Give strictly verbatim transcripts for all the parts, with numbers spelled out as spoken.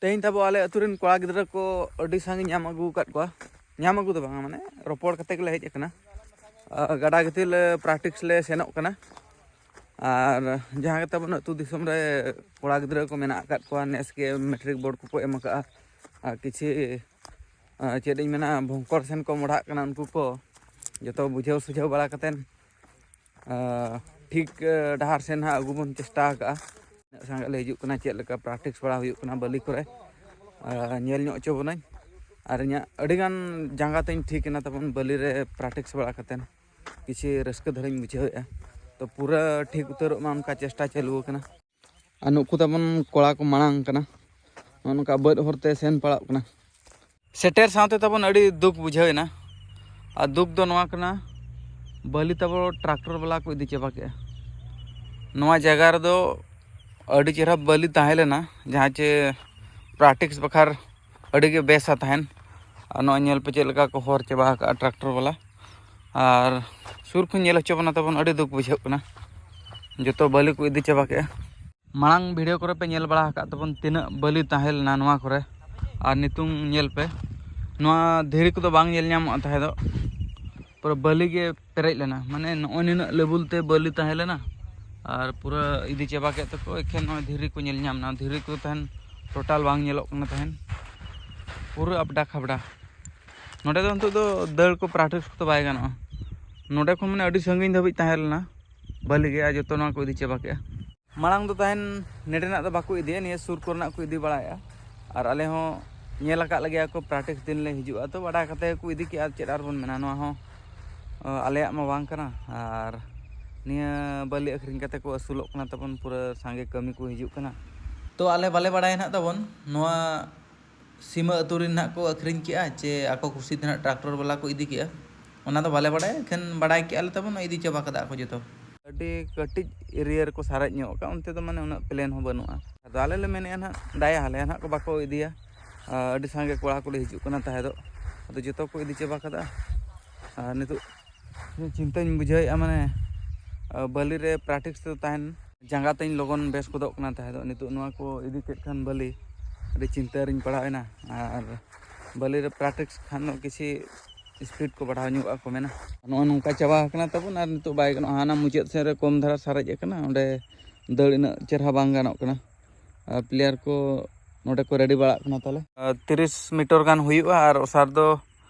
ᱛᱮᱦᱮᱧ ᱛᱟᱵᱚ ᱟᱞᱮ ᱟᱹᱛᱩ ᱨᱮᱱ ᱠᱚᱲᱟ ᱜᱤᱫᱽᱨᱟᱹ ᱠᱚ ᱟᱹᱰᱤ ᱥᱟᱸᱜᱮ ᱧᱟᱢ ᱟᱹᱜᱩ ᱟᱠᱟᱫ ᱠᱚᱣᱟ᱾ ᱧᱟᱢ ᱟᱹᱜᱩ ᱫᱚ ᱵᱟᱝᱟ, ᱢᱟᱱᱮ ᱨᱚᱯᱚᱲ ᱠᱟᱛᱮ ᱜᱮᱞᱮ ᱦᱮᱡ ᱟᱠᱟᱱᱟ᱾ ᱟᱨ ᱜᱟᱰᱟ ᱜᱤᱛᱤᱞ ᱯᱨᱮᱠᱴᱤᱥ ᱞᱮ ᱥᱮᱱᱚᱜ ᱠᱟᱱᱟ᱾ ᱟᱨ ᱡᱟᱦᱟᱸ ᱜᱮ ᱛᱟᱵᱚᱱ ᱟᱹᱛᱩ ᱫᱤᱥᱚᱢ ᱨᱮ ᱠᱚᱲᱟ ᱜᱤᱫᱽᱨᱟᱹ ᱠᱚ ᱢᱮᱱᱟᱜ ᱟᱠᱟᱫ ᱠᱚᱣᱟ, ᱱᱮᱥ ᱜᱮ ᱢᱮᱴᱨᱤᱠ ᱵᱳᱨᱰ ᱠᱚᱠᱚ ᱮᱢ ᱟᱠᱟᱫᱼᱟ᱾ ᱟᱨ ᱠᱤᱪᱷᱤ, ᱟᱨ ᱪᱮᱫ ᱤᱧ ᱢᱮᱱᱟ, ᱵᱷᱚᱝᱠᱚᱨ ᱥᱮᱱ ᱠᱚ ᱢᱚᱦᱰᱟᱜ ᱠᱟᱱᱟ, ᱩᱱᱠᱩ ᱠᱚ ᱡᱚᱛᱚ ᱵᱩᱡᱷᱟᱹᱣ ᱥᱩᱡᱷᱟᱹᱣ ᱵᱟᱲᱟ ᱠᱟᱛᱮᱫ, ᱟᱨ ᱴᱷᱤᱠ, ᱟᱨ ᱰᱟᱦᱟᱨ ᱥᱮᱱ ᱦᱟᱸᱜ ᱟᱹᱜᱩ ᱵᱚᱱ ᱪᱮᱥᱴᱟ ᱟᱠᱟᱜᱼᱟ᱾ ᱛᱤᱱᱟᱹᱜ ᱥᱟᱸᱜᱮ ᱞᱮ ᱦᱤᱡᱩᱜ ᱠᱟᱱᱟ, ᱪᱮᱫ ᱞᱮᱠᱟ ᱯᱨᱮᱠᱴᱤᱥ ᱵᱟᱲᱟ ᱦᱩᱭᱩᱜ ᱠᱟᱱᱟ ᱵᱟᱹᱞᱤ ᱠᱚᱨᱮ, ᱟᱨ ᱧᱮᱞ ᱧᱚᱜ ᱦᱚᱪᱚ ᱵᱚᱱᱟᱹᱧ᱾ ᱟᱨ ᱤᱧᱟᱹᱜ ᱟᱹᱰᱤᱜᱟᱱ ᱡᱟᱸᱜᱟ ᱛᱤᱧ ᱴᱷᱤᱠ ᱮᱱᱟ ᱛᱟᱵᱚᱱ ᱵᱟᱹᱞᱤ ᱨᱮ ᱯᱨᱮᱠᱴᱤᱥ ᱵᱟᱲᱟ ᱠᱟᱛᱮᱫ᱾ ᱠᱤᱪᱷᱤ ᱨᱟᱹᱥᱠᱟᱹ ᱫᱷᱟᱨᱟᱧ ᱵᱩᱡᱷᱟᱹᱣᱮᱫᱼᱟ᱾ ᱛᱚ ᱯᱩᱨᱟᱹ ᱴᱷᱤᱠ ᱩᱛᱟᱹᱨᱚᱜ ᱢᱟ, ᱚᱱᱠᱟ ᱪᱮᱥᱴᱟ ᱪᱟᱹᱞᱩ ᱟᱠᱟᱱᱟ᱾ ᱟᱨ ᱱᱩᱠᱩ ᱛᱟᱵᱚᱱ ᱠᱚᱲᱟ ᱠᱚ ᱢᱟᱲᱟᱝ ᱠᱟᱱᱟ, ᱱᱚᱜᱼᱚ ᱱᱚᱝᱠᱟ ᱵᱟᱹᱫ ᱦᱚᱨ ᱛᱮ ᱥᱮᱱ ᱯᱟᱲᱟᱜ ᱠᱟᱱᱟ᱾ ᱥᱮᱴᱮᱨ ᱥᱟᱶᱛᱮ ᱛᱟᱵᱚᱱ ᱟᱹᱰᱤ ᱫᱩᱠ ᱵᱩᱡᱷᱟᱹᱣ ᱮᱱᱟ᱾ ᱟᱨ ᱫᱩᱠ ᱫᱚ ᱱᱚᱣᱟ ᱠᱟᱱᱟ, ᱵᱟᱹᱞᱤ ᱛᱟᱵᱚ ᱴᱨᱟᱠᱴᱚᱨ ᱵᱟᱞᱟ ᱠᱚ ᱤᱫᱤ ᱪᱟᱵᱟ ᱠᱮᱜᱼᱟ᱾ ᱱᱚᱣᱟ ᱡᱟᱭᱜᱟ ᱨᱮᱫᱚ ᱟᱹᱰᱤ ᱪᱮᱦᱨᱟ ᱵᱟᱹᱞᱤ ᱛᱟᱦᱮᱸ ᱞᱮᱱᱟ, ᱡᱟᱦᱟᱸ ᱪᱮ ᱯᱨᱮᱠᱴᱤᱥ ᱵᱟᱠᱷᱨᱟ ᱟᱹᱰᱤ ᱜᱮ ᱵᱮᱥᱟ ᱛᱟᱦᱮᱱ᱾ ᱟᱨ ᱱᱚᱜᱼᱚᱭ ᱧᱮᱞ ᱯᱮ ᱪᱮᱫ ᱞᱮᱠᱟ ᱠᱚ ᱦᱚᱨ ᱪᱟᱵᱟ ᱟᱠᱟᱫᱼᱟ ᱴᱨᱟᱠᱴᱚᱨ ᱵᱟᱞᱟ᱾ ᱟᱨ ᱥᱩᱨ ᱠᱷᱚᱱ ᱧᱮᱞ ᱦᱚᱪᱚ ᱵᱚᱱᱟ ᱛᱟᱵᱚᱱ, ᱟᱹᱰᱤ ᱫᱩᱠ ᱵᱩᱡᱷᱟᱹᱜ ᱠᱟᱱᱟ᱾ ᱡᱚᱛᱚ ᱵᱟᱹᱞᱤ ᱠᱚ ᱤᱫᱤ ᱪᱟᱵᱟ ᱠᱮᱜᱼᱟ᱾ ᱢᱟᱲᱟᱝ ᱵᱷᱤᱰᱤᱭᱳ ᱠᱚᱨᱮ ᱯᱮ ᱧᱮᱞ ᱵᱟᱲᱟ ᱟᱠᱟᱫ ᱛᱟᱵᱚᱱ ᱛᱤᱱᱟᱹᱜ ᱵᱟᱹᱞᱤ ᱛᱟᱦᱮᱸ ᱞᱮᱱᱟ ᱱᱚᱣᱟ ᱠᱚᱨᱮ, ᱟᱨ ᱱᱤᱛᱚᱝ ᱧᱮᱞ ᱯᱮ, ᱱᱚᱣᱟ ᱫᱷᱤᱨᱤ ᱠᱚᱫᱚ ᱵᱟᱝ ᱧᱮᱞ ᱧᱟᱢᱚᱜᱼᱟ ᱛᱟᱦᱮᱸ ᱫᱚ, ᱯᱩᱨᱟᱹ ᱵᱟᱹᱞᱤ ᱜᱮ ᱯᱮᱨᱮᱡ ᱞᱮᱱᱟ᱾ ᱢᱟᱱᱮ ᱱᱚᱜᱼᱚᱭ ᱱᱤᱱᱟᱹᱜ ᱞᱮᱵᱩᱞ ᱛᱮ ᱵᱟᱹᱞᱤ ᱛᱟᱦᱮᱸ ᱞᱮᱱᱟ, ᱟᱨ ᱯᱩᱨᱟᱹ ᱤᱫᱤ ᱪᱟᱵᱟ ᱠᱮᱫ ᱛᱮᱠᱚ᱾ ᱮᱠᱷᱮᱱ ᱱᱚᱜᱼᱚᱭ ᱫᱷᱤᱨᱤ ᱠᱚ ᱧᱮᱞ ᱧᱟᱢ ᱮᱱᱟ, ᱫᱷᱤᱨᱤ ᱠᱚ ᱛᱟᱦᱮᱱ ᱴᱳᱴᱟᱞ ᱵᱟᱝ ᱧᱮᱞᱚᱜ ᱠᱟᱱᱟ ᱛᱟᱦᱮᱱ, ᱯᱩᱨᱟᱹ ᱟᱵᱰᱟ ᱠᱷᱟᱵᱽᱰᱟ᱾ ᱱᱚᱰᱮ ᱫᱚ ᱱᱤᱛᱚᱜ ᱫᱚ ᱫᱟᱹᱲ ᱠᱚ ᱯᱨᱮᱠᱴᱤᱥ ᱠᱚᱫᱚ ᱵᱟᱭ ᱜᱟᱱᱚᱜᱼᱟ᱾ ᱱᱚᱰᱮ ᱠᱷᱚᱱ ᱢᱟᱱᱮ ᱟᱹᱰᱤ ᱥᱟᱺᱜᱤᱧ ᱫᱷᱟᱹᱵᱤᱡ ᱛᱟᱦᱮᱸ ᱞᱮᱱᱟ ᱵᱟᱹᱞᱤ ᱜᱮ, ᱟᱨ ᱡᱚᱛᱚ ᱱᱚᱣᱟ ᱠᱚ ᱤᱫᱤ ᱪᱟᱵᱟ ᱠᱮᱜᱼᱟ᱾ ᱢᱟᱲᱟᱝ ᱫᱚ ᱛᱟᱦᱮᱱ ᱱᱮᱰᱮᱱᱟᱜ ᱫᱚ ᱵᱟᱠᱚ ᱤᱫᱤᱭᱟ, ᱱᱤᱭᱟᱹ ᱥᱩᱨ ᱠᱚᱨᱮᱱᱟᱜ ᱠᱚ ᱤᱫᱤ ᱵᱟᱲᱟᱭᱮᱜᱼᱟ᱾ ᱟᱨ ᱟᱞᱮ ᱦᱚᱸ ᱧᱮᱞ ᱟᱠᱟᱫ ᱞᱮᱜᱮᱭᱟ ᱠᱚ, ᱯᱨᱮᱠᱴᱤᱥ ᱫᱤᱱ ᱞᱮ ᱦᱤᱡᱩᱜᱼᱟ, ᱛᱚ ᱵᱟᱰᱟᱭ ᱠᱟᱛᱮ ᱜᱮᱠᱚ ᱤᱫᱤ ᱠᱮᱜᱼᱟ, ᱪᱮᱫ ᱟᱨ ᱵᱚᱱ ᱢᱮᱱᱟ, ᱱᱚᱣᱟ ᱦᱚᱸ, ᱚ, ᱟᱞᱮᱭᱟᱜ ᱢᱟ ᱵᱟᱝ ᱠᱟᱱᱟ᱾ ᱟᱨ ᱱᱤᱭᱟᱹ ᱵᱟᱹᱞᱤ ᱟᱹᱠᱷᱨᱤᱧ ᱠᱟᱛᱮ ᱠᱚ ᱟᱹᱥᱩᱞᱚᱜ ᱠᱟᱱᱟ ᱛᱟᱵᱚᱱ, ᱯᱩᱨᱟᱹ ᱥᱟᱸᱜᱮ ᱠᱟᱹᱢᱤ ᱠᱚ ᱦᱤᱡᱩᱜ ᱠᱟᱱᱟ᱾ ᱛᱚ ᱟᱞᱮ ᱵᱟᱞᱮ ᱵᱟᱲᱟᱭᱟ ᱱᱟᱦᱟᱜ ᱛᱟᱵᱚᱱ ᱱᱚᱣᱟ ᱥᱤᱢᱟᱹ ᱟᱹᱛᱩ ᱨᱮᱱ ᱱᱟᱦᱟᱜ ᱠᱚ ᱟᱹᱠᱷᱨᱤᱧ ᱠᱮᱜᱼᱟ ᱪᱮ ᱟᱠᱚ ᱠᱩᱥᱤ ᱛᱮ ᱱᱟᱦᱟᱜ ᱴᱨᱟᱠᱴᱚᱨ ᱵᱟᱞᱟ ᱠᱚ ᱤᱫᱤ ᱠᱮᱜᱼᱟ, ᱚᱱᱟ ᱫᱚ ᱵᱟᱞᱮ ᱵᱟᱲᱟᱭᱟ᱾ ᱮᱱᱠᱷᱟᱱ ᱵᱟᱲᱟᱭ ᱠᱮᱜᱼᱟ ᱞᱮ ᱛᱟᱵᱚᱱ, ᱤᱫᱤ ᱪᱟᱵᱟ ᱠᱟᱫᱟ ᱠᱚ ᱡᱚᱛᱚ᱾ ᱟᱹᱰᱤ ᱠᱟᱹᱴᱤᱡ ᱮᱨᱤᱭᱟ ᱨᱮᱠᱚ ᱥᱟᱨᱮᱡ ᱧᱚᱜ ᱟᱠᱟᱫ, ᱚᱱᱛᱮ ᱫᱚ ᱢᱟᱱᱮ ᱩᱱᱟᱹᱜ ᱯᱞᱮᱱ ᱦᱚᱸ ᱵᱟᱹᱱᱩᱜᱼᱟ᱾ ᱟᱫᱚ ᱟᱞᱮ ᱞᱮ ᱢᱮᱱᱮᱫᱼᱟ ᱱᱟᱦᱟᱜ ᱫᱟᱭᱟ ᱟᱞᱮᱭᱟ ᱱᱟᱦᱟᱜ ᱠᱚ, ᱵᱟᱠᱚ ᱤᱫᱤᱭᱟ᱾ ᱟᱨ ᱟᱹᱰᱤ ᱥᱟᱸᱜᱮ ᱠᱚᱲᱟ ᱠᱚᱞᱮ ᱦᱤᱡᱩᱜ ᱠᱟᱱᱟ ᱛᱟᱦᱮᱸ ᱫᱚ, ᱟᱫᱚ ᱡᱚᱛᱚ ᱠᱚ ᱤᱫᱤ ᱪᱟᱵᱟ ᱠᱟᱫᱟ᱾ ᱟᱨ ᱱᱤᱛᱚᱜ ᱪᱤᱱᱛᱟᱹᱧ ᱵᱩᱡᱷᱟᱹᱣᱮᱫᱼᱟ, ᱢᱟᱱᱮ, ᱟᱨ ᱵᱟᱹᱞᱤ ᱨᱮ ᱯᱨᱮᱠᱴᱤᱥ ᱛᱮ ᱛᱟᱦᱮᱱ ᱡᱟᱸᱜᱟ ᱛᱤᱧ ᱞᱚᱜᱚᱱ ᱵᱮᱥ ᱜᱚᱫᱚᱜ ᱠᱟᱱᱟ ᱛᱟᱦᱮᱸ ᱫᱚ᱾ ᱱᱤᱛᱚᱜ ᱱᱚᱣᱟ ᱠᱚ ᱤᱫᱤ ᱠᱮᱫ ᱠᱷᱟᱱ ᱵᱟᱹᱞᱤ, ᱟᱹᱰᱤ ᱪᱤᱱᱛᱟᱹ ᱨᱤᱧ ᱯᱟᱲᱟᱣ ᱮᱱᱟ᱾ ᱟᱨ ᱵᱟᱹᱞᱤ ᱨᱮ ᱯᱨᱮᱠᱴᱤᱥ ᱠᱷᱟᱱ ᱫᱚ ᱠᱤᱪᱷᱤ ᱥᱯᱤᱰ ᱠᱚ ᱵᱟᱲᱦᱟᱣ ᱧᱚᱜᱚᱜᱼᱟ ᱠᱚ ᱢᱮᱱᱟ᱾ ᱱᱚᱜᱼᱚᱭ ᱱᱚᱝᱠᱟ ᱪᱟᱵᱟ ᱟᱠᱟᱱᱟ ᱛᱟᱵᱚᱱ, ᱟᱨ ᱱᱤᱛᱚᱜ ᱵᱟᱭ ᱜᱟᱱᱚᱜᱼᱟ᱾ ᱦᱟᱱᱟ ᱢᱩᱪᱟᱹᱫ ᱥᱮᱫ ᱨᱮ ᱠᱚᱢ ᱫᱷᱟᱨᱟ ᱥᱟᱨᱮᱡ ᱟᱠᱟᱱᱟ, ᱚᱸᱰᱮ ᱫᱟᱹᱲ ᱤᱱᱟᱹᱜ ᱪᱮᱦᱨᱟ ᱵᱟᱝ ᱜᱟᱱᱚᱜ ᱠᱟᱱᱟ᱾ ᱟᱨ ᱯᱞᱮᱭᱟᱨ ᱠᱚ ᱱᱚᱰᱮ ᱠᱚ ᱨᱮᱰᱤ ᱵᱟᱲᱟᱜ ᱠᱟᱱᱟ ᱛᱟᱞᱮ᱾ ᱟᱨ ᱛᱤᱨᱤᱥ ᱢᱤᱴᱟᱨ ᱜᱟᱱ ᱦᱩᱭᱩᱜᱼᱟ, ᱟᱨ ᱚᱥᱟᱨ ᱫᱚ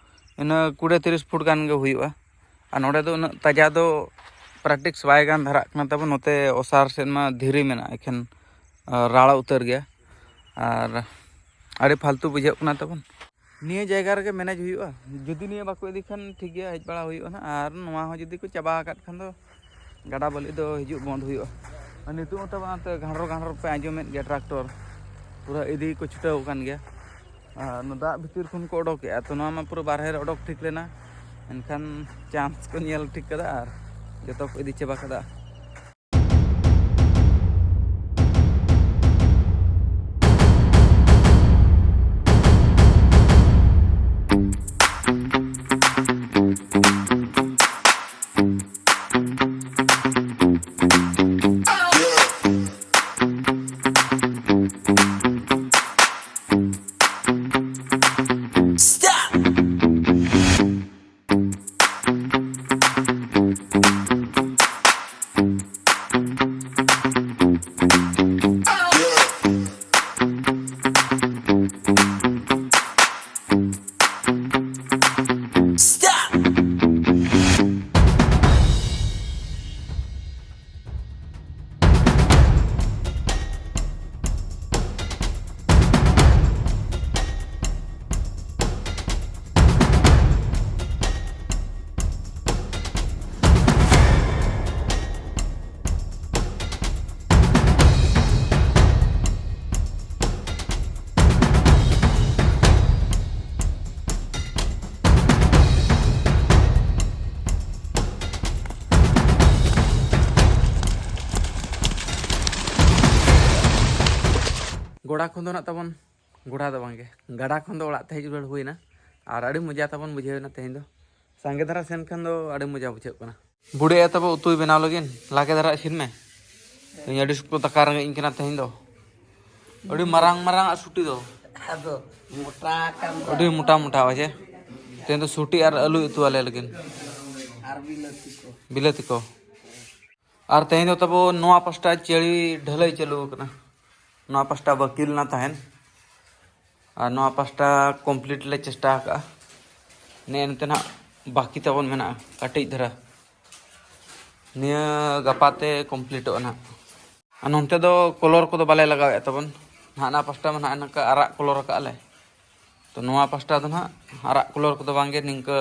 ᱤᱱᱟᱹ ᱠᱩᱲᱤ ᱛᱤᱨᱤᱥ ᱯᱷᱩᱴ ᱜᱟᱱ ᱜᱮ ᱦᱩᱭᱩᱜᱼᱟ᱾ ᱟᱨ ᱱᱚᱰᱮ ᱫᱚ ᱩᱱᱟᱹᱜ ᱛᱟᱡᱟ ᱫᱚ ᱯᱨᱮᱠᱴᱤᱥ ᱵᱟᱭ ᱜᱟᱱ ᱫᱷᱟᱨᱟᱜ ᱠᱟᱱᱟ ᱛᱟᱵᱚᱱ᱾ ᱱᱚᱛᱮ ᱚᱥᱟᱨ ᱥᱮᱫ ᱢᱟ ᱫᱷᱤᱨᱤ ᱢᱮᱱᱟᱜᱼᱟ, ᱮᱠᱷᱮᱱ, ᱟᱨ, ᱨᱟᱲᱟ ᱩᱛᱟᱹᱨ ᱜᱮᱭᱟ᱾ ᱟᱨ ᱟᱹᱰᱤ ᱯᱷᱟᱞᱛᱩ ᱵᱩᱡᱷᱟᱹᱜ ᱠᱟᱱᱟ ᱛᱟᱵᱚᱱ᱾ ᱱᱤᱭᱟᱹ ᱡᱟᱭᱜᱟ ᱨᱮᱜᱮ ᱢᱮᱱᱮᱡᱽ ᱦᱩᱭᱩᱜᱼᱟ᱾ ᱡᱩᱫᱤ ᱱᱤᱭᱟᱹ ᱵᱟᱠᱚ ᱤᱫᱤ ᱠᱷᱟᱱ ᱴᱷᱤᱠ ᱜᱮᱭᱟ, ᱦᱮᱡ ᱵᱟᱲᱟ ᱦᱩᱭᱩᱜᱼᱟ ᱱᱟᱦᱟᱜ᱾ ᱟᱨ ᱱᱚᱣᱟ ᱦᱚᱸ ᱡᱩᱫᱤ ᱠᱚ ᱪᱟᱵᱟ ᱟᱠᱟᱫ ᱠᱷᱟᱱ ᱫᱚ ᱜᱟᱰᱟ ᱵᱟᱹᱞᱤ ᱫᱚ ᱦᱤᱡᱩᱜ ᱵᱚᱱᱫ ᱦᱩᱭᱩᱜᱼᱟ᱾ ᱟᱨ ᱱᱤᱛᱚᱜ ᱦᱚᱸ ᱛᱟᱵᱚᱱ ᱚᱱᱛᱮ ᱜᱷᱟᱸᱰᱨᱚ ᱜᱷᱟᱸᱰᱨᱚ ᱯᱮ ᱟᱸᱡᱚᱢᱮᱫ ᱜᱮᱭᱟ, ᱴᱨᱟᱠᱴᱚᱨ ᱯᱩᱨᱟᱹ ᱤᱫᱤ ᱠᱚ ᱪᱷᱩᱴᱟᱹᱣ ᱟᱠᱟᱱ ᱜᱮᱭᱟ᱾ ᱟᱨ ᱚᱱᱟ ᱫᱟᱜ ᱵᱷᱤᱛᱤᱨ ᱠᱷᱚᱱ ᱠᱚ ᱚᱰᱚᱠᱮᱜᱼᱟ, ᱛᱚ ᱱᱚᱣᱟ ᱢᱟ ᱯᱩᱨᱟᱹ ᱵᱟᱨᱦᱮ ᱨᱮ ᱚᱰᱚᱠ ᱴᱷᱤᱠ ᱞᱮᱱᱟ, ᱮᱱᱠᱷᱟᱱ ᱪᱟᱱᱥ ᱠᱚ ᱧᱮᱞ ᱴᱷᱤᱠ ᱠᱟᱫᱟ ᱟᱨ ᱡᱚᱛᱚ ᱠᱚ ᱤᱫᱤ ᱪᱟᱵᱟ ᱠᱟᱫᱟ᱾ ᱜᱚᱰᱟ ᱠᱷᱚᱱ ᱫᱚ ᱱᱟᱜ ᱛᱟᱵᱚᱱ, ᱜᱚᱰᱟ ᱫᱚ ᱵᱟᱝᱜᱮ, ᱜᱟᱰᱟ ᱠᱷᱚᱱ ᱫᱚ ᱚᱲᱟᱜ ᱛᱮ ᱦᱮᱡ ᱨᱩᱣᱟᱹᱲ ᱦᱩᱭᱱᱟ᱾ ᱟᱨ ᱟᱹᱰᱤ ᱢᱚᱡᱟ ᱛᱟᱵᱚᱱ ᱵᱩᱡᱷᱟᱹᱣ ᱮᱱᱟ ᱛᱮᱦᱮᱧ ᱫᱚ᱾ ᱥᱟᱸᱜᱮ ᱫᱷᱟᱨᱟ ᱥᱮᱱ ᱠᱷᱟᱱ ᱫᱚ ᱟᱹᱰᱤ ᱢᱚᱡᱟ ᱵᱩᱡᱷᱟᱹᱜ ᱠᱟᱱᱟ᱾ ᱵᱩᱰᱤ ᱟᱭᱳ ᱛᱟᱵᱚ ᱩᱛᱩᱭ ᱵᱮᱱᱟᱣ ᱞᱟᱹᱜᱤᱫ, ᱞᱟᱜᱮ ᱫᱷᱟᱨᱟ ᱤᱥᱤᱱ ᱢᱮ᱾ ᱤᱧ ᱟᱹᱰᱤ ᱥᱚᱠᱛᱚ ᱫᱟᱠᱟ ᱨᱮᱸᱜᱮᱡ ᱤᱧ ᱠᱟᱱᱟ ᱛᱮᱦᱮᱧ ᱫᱚ᱾ ᱟᱹᱰᱤ ᱢᱟᱨᱟᱝ ᱢᱟᱨᱟᱝ ᱟᱜ ᱥᱩᱴᱤ ᱫᱚ᱾ ᱟᱫᱚ ᱢᱚᱴᱟ ᱟᱠᱟᱱ ᱫᱚ᱾ ᱟᱹᱰᱤ ᱢᱚᱴᱟ ᱢᱚᱴᱟ ᱟᱜ ᱡᱮ᱾ ᱛᱮᱦᱮᱧ ᱫᱚ ᱥᱩᱴᱤ ᱟᱨ ᱟᱹᱞᱩ ᱩᱛᱩ ᱟᱞᱮ ᱞᱟᱹᱜᱤᱫ᱾ ᱟᱨ ᱵᱤᱞᱟᱹᱛᱤ ᱠᱚ᱾ ᱵᱤᱞᱟᱹᱛᱤ ᱠᱚ᱾ ᱟᱨ ᱛᱮᱦᱮᱧ ᱫᱚ ᱛᱟᱵᱚ ᱱᱚᱣᱟ ᱯᱟᱥᱴᱟ ᱪᱟᱹᱲᱤ ᱰᱷᱟᱹᱞᱟᱹᱭ ᱪᱟᱹᱞᱩ ᱟᱠᱟᱱᱟ᱾ ᱱᱚᱣᱟ ᱯᱟᱥᱴᱟ ᱵᱟᱹᱠᱤ ᱞᱮᱱᱟ ᱛᱟᱦᱮᱱ᱾ ᱟᱨ ᱱᱚᱣᱟ ᱯᱟᱥᱴᱟ complete ᱞᱮ ᱪᱮᱥᱴᱟ ᱟᱠᱟᱜᱼᱟ᱾ ᱱᱮᱜᱼᱮ ᱱᱚᱛᱮ ᱱᱟᱦᱟᱜ ᱵᱟᱹᱠᱤ ᱛᱟᱵᱚᱱ ᱢᱮᱱᱟᱜᱼᱟ ᱠᱟᱹᱴᱤᱡ ᱫᱷᱟᱨᱟ᱾ ᱱᱤᱭᱟᱹ ᱜᱟᱯᱟ ᱛᱮ ᱠᱚᱢᱯᱞᱤᱴᱚᱜᱼᱟ ᱱᱟᱦᱟᱜ᱾ ᱟᱨ ᱱᱚᱱᱛᱮ ᱫᱚ ᱠᱚᱞᱚᱨ ᱠᱚᱫᱚ ᱵᱟᱞᱮ ᱞᱟᱜᱟᱣᱮᱫ ᱛᱟᱵᱚᱱ᱾ ᱱᱟᱦᱟᱜ ᱚᱱᱟ ᱯᱟᱥᱴᱟ ᱢᱟ ᱱᱟᱦᱟᱜ ᱱᱚᱝᱠᱟ ᱟᱨᱟᱜ ᱠᱚᱞᱚᱨ ᱟᱠᱟᱫ ᱞᱮ᱾ ᱛᱚ ᱱᱚᱣᱟ ᱯᱟᱥᱴᱟ ᱫᱚ ᱱᱟᱦᱟᱜ ᱟᱨᱟᱜ ᱠᱚᱞᱚᱨ ᱠᱚᱫᱚ ᱵᱟᱝᱜᱮ, ᱱᱤᱝᱠᱟᱹ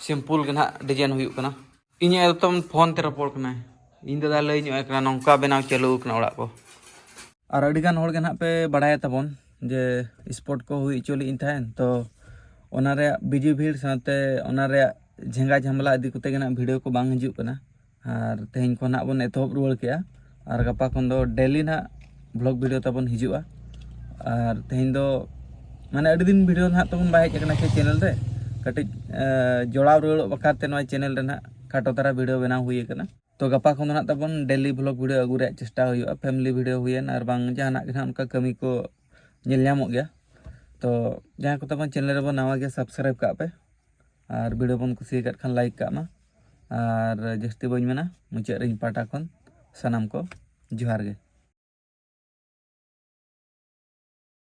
ᱥᱤᱢᱯᱩᱞ ᱜᱮ ᱱᱟᱦᱟᱜ ᱰᱤᱡᱟᱭᱤᱱ ᱦᱩᱭᱩᱜ ᱠᱟᱱᱟ᱾ ᱤᱧ ᱮᱠᱫᱚᱢ ᱯᱷᱳᱱ ᱛᱮ ᱨᱚᱯᱚᱲ ᱠᱟᱱᱟᱭ᱾ ᱤᱧ ᱫᱟᱫᱟ ᱞᱟᱹᱭ ᱧᱚᱜ ᱟᱭ ᱠᱟᱱᱟ, ᱱᱚᱝᱠᱟ ᱵᱮᱱᱟᱣ ᱪᱟᱹᱞᱩ ᱟᱠᱟᱱᱟ ᱚᱲᱟᱜ ᱠᱚ᱾ ᱟᱨ ᱟᱹᱰᱤ ᱜᱟᱱ ᱦᱚᱲ ᱜᱮ ᱱᱟᱦᱟᱜ ᱯᱮ ᱵᱟᱲᱟᱭᱟ ᱛᱟᱵᱚᱱ ᱡᱮ ᱥᱯᱳᱨᱴ ᱠᱚ ᱦᱩᱭ ᱦᱚᱪᱚ ᱞᱮᱫ ᱤᱧ ᱛᱟᱦᱮᱸᱱ, ᱛᱚ ᱚᱱᱟ ᱨᱮᱭᱟᱜ ᱵᱤᱡᱤ ᱵᱷᱤᱲ ᱥᱟᱶᱛᱮ ᱚᱱᱟ ᱨᱮᱭᱟᱜ ᱡᱷᱮᱸᱜᱟ ᱡᱷᱟᱢᱞᱟ ᱤᱫᱤ ᱠᱚᱛᱮ ᱜᱮ ᱱᱟᱦᱟᱜ ᱵᱷᱤᱰᱤᱭᱳ ᱠᱚ ᱵᱟᱝ ᱦᱤᱡᱩᱜ ᱠᱟᱱᱟ᱾ ᱟᱨ ᱛᱮᱦᱮᱧ ᱠᱷᱚᱱ ᱱᱟᱦᱟᱜ ᱵᱚᱱ ᱮᱛᱚᱦᱚᱵ ᱨᱩᱣᱟᱹᱲ ᱠᱮᱜᱼᱟ᱾ ᱟᱨ ᱜᱟᱯᱟ ᱠᱷᱚᱱ ᱫᱚ ᱰᱮᱞᱤ ᱱᱟᱦᱟᱜ ᱵᱷᱞᱚᱜ ᱵᱷᱤᱰᱤᱭᱳ ᱛᱟᱵᱚᱱ ᱦᱤᱡᱩᱜᱼᱟ᱾ ᱟᱨ ᱛᱮᱦᱮᱧ ᱫᱚ ᱢᱟᱱᱮ ᱟᱹᱰᱤ ᱫᱤᱱ ᱵᱷᱤᱰᱤᱭᱳ ᱱᱟᱦᱟᱜ ᱛᱟᱵᱚᱱ ᱵᱟᱭ ᱦᱮᱡ ᱟᱠᱟᱱᱟ ᱥᱮ ᱪᱮᱱᱮᱞ ᱨᱮ᱾ ᱠᱟᱹᱴᱤᱡ ᱮ, ᱡᱚᱲᱟᱣ ᱨᱩᱣᱟᱹᱲᱚᱜ ᱵᱟᱠᱷᱨᱟ ᱛᱮ ᱱᱚᱣᱟ ᱪᱮᱱᱮᱞ ᱨᱮ ᱱᱟᱦᱟᱜ ᱠᱷᱟᱴᱚ ᱫᱷᱟᱨᱟ ᱵᱷᱤᱰᱤᱭᱳ ᱵᱮᱱᱟᱣ ᱦᱩᱭ ᱟᱠᱟᱱᱟ᱾ ᱛᱚ ᱜᱟᱯᱟ ᱠᱷᱚᱱ ᱫᱚ ᱱᱟᱦᱟᱜ ᱛᱟᱵᱚᱱ ᱰᱮᱞᱤ ᱵᱷᱞᱚᱜ ᱵᱷᱤᱰᱤᱭᱳ ᱟᱹᱜᱩ ᱨᱮᱭᱟᱜ ᱪᱮᱥᱴᱟ ᱦᱩᱭᱩᱜᱼᱟ᱾ ᱯᱷᱮᱢᱤᱞᱤ ᱵᱷᱤᱰᱤᱭᱳ ᱦᱩᱭᱮᱱ ᱟᱨ ᱵᱟᱝ ᱡᱟᱦᱟᱱᱟᱜ ᱜᱮ ᱱᱟᱦᱟᱜ ᱚᱱᱠᱟ ᱠᱟᱹᱢᱤ ᱠᱚ ᱧᱮᱞ ᱧᱟᱢᱚᱜ ᱜᱮᱭᱟ᱾ ᱛᱚ ᱡᱟᱦᱟᱸᱭ ᱠᱚ ᱛᱟᱵᱚᱱ ᱪᱮᱱᱮᱞ ᱨᱮᱵᱚᱱ ᱱᱟᱣᱟ ᱜᱮ ᱥᱟᱵᱥᱠᱨᱟᱭᱤᱵ ᱠᱟᱜ ᱯᱮ᱾ ᱟᱨ ᱵᱷᱤᱰᱤᱭᱳ ᱵᱚᱱ ᱠᱩᱥᱤᱭᱟᱠᱟᱫ ᱠᱷᱟᱱ ᱞᱟᱭᱤᱠ ᱠᱟᱜ ᱢᱟ᱾ ᱟᱨ ᱡᱟᱹᱥᱛᱤ ᱵᱟᱹᱧ ᱢᱮᱱᱟ, ᱢᱩᱪᱟᱹᱫ ᱨᱮ ᱤᱧ ᱯᱟᱦᱴᱟ ᱠᱷᱚᱱ ᱥᱟᱱᱟᱢ ᱠᱚ ᱡᱚᱦᱟᱨ ᱜᱮ᱾